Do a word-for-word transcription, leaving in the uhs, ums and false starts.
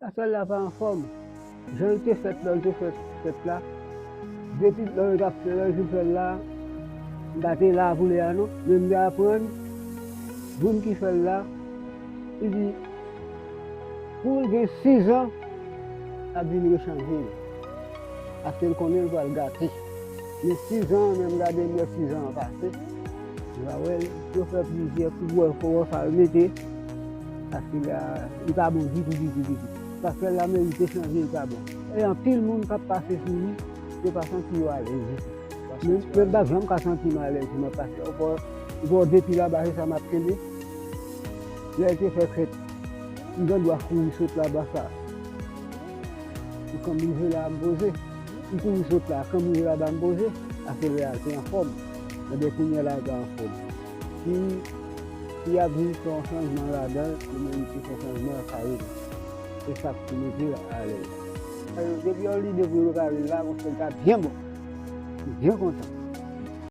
Pastè la pa anfòm. Jan l te fèt lè l te fè fèt la, depi lè yo t ap fè, lè yo te fè l la, m pa te la pou lè a non, men m te aprann moun ki fè l la, li di, pou l gen sizan, l ap vin rechanje l. Paske l konnen l pral gate. Men sizan an, menm gade m wè sizan an pase. Ou pa wè l, yo fè plizyè kou, wè, fò wè sa yo mete. Paske la, li pa bon ditou, ditou, ditou. Pastè la merite chanje, li pa bon. E anpil moun k ap pase sou li, yo pa santi yo alèz ditou. Men, men m pa janm ka santi m alèz si m ap pase. Ou pa, ou pa depi laba, se sa m ap kenbe. Lè l te fè fèt, m gen dwa kouri sot laba sa. Pou kanm rive la, m poze. M kouri sot la, kanm rive laba, m poze. Paske lè a l te anfòm. Ebyen, kounye a la, l pa anfòm. Si, si y ap viv fè yon chanjman ladan l, li merite fè yon chanjman kareman. Se sa k pou mete l alèz. Depi yon lide pou repare l la, konsa l ta byen bon. M byen kontan.